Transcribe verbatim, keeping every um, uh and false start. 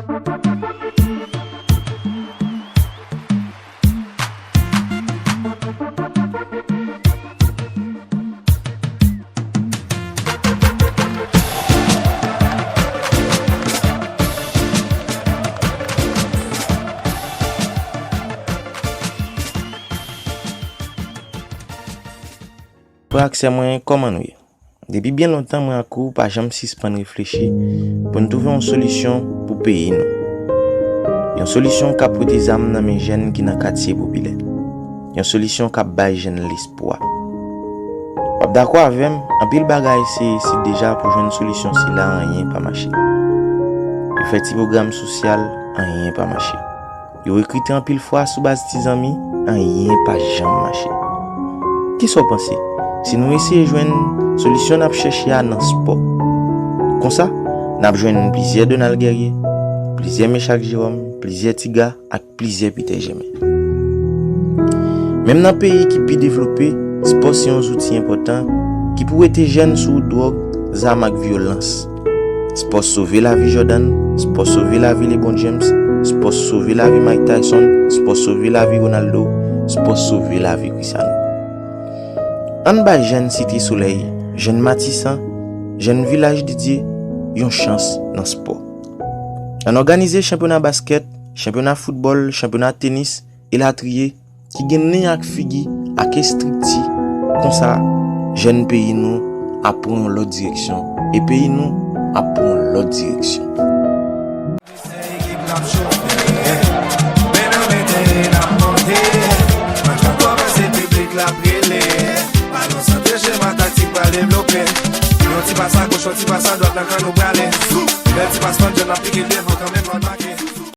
Frè ak sè mwen, kòman nou ye? Depi byen lontan, mwen ak ou pa janm sispann reflechi pou n twouve yon solisyon pou peyi nou. Yon solisyon k ap pote zam nan men jèn ki nan katye popilè. Yon solisyon k ap bay jèn lespwa. W ap dakò avè m, anpil bagay eseye isit deja pou jwenn solisyon sila, anyen pa mache. Yo fè ti pwogram sosyal, anyen pa mache. Yo rekrite anpil fwa sou baz ti zanmi, anyen pa janm mache. Kisa w panse? Si nou eseye jwenn solisyon n ap chèche a nan spò, konsa, n ap jwenn plizyè Donald Guerrier, plizyè Mechak Jerome, plizyè Tiga ak plizyè Peter Germain. Menm nan peyi ki pi devlope, spò se yon zouti enpòtan ki pou wete jèn sou dwòg, zam ak vyolans. Spò sove lavi Jordan, spò sove lavi LeBron James, spò sove lavi Mike Tyson, spò sove lavi Ronaldo, spò sove lavi Cristiano. Ann bay jèn Site Solèy, jèn Matisan, jèn Vilaj de Dye yon chans nan spò. Ann òganize chanpyona baskèt, chanpyona foutbòl, chanpyona tenis, elatriye, ki gen nen ak figi ak estrikti, konsa, jèn peyi nou ap pran yon lòt direksyon, e peyi nou ap pran yon lòt direksyon. Yon ti pas a goch, yon ti pas a dwat, nan kan nou prale. Bèl ti pas panjèn ap pike devan kanmenm, ann make.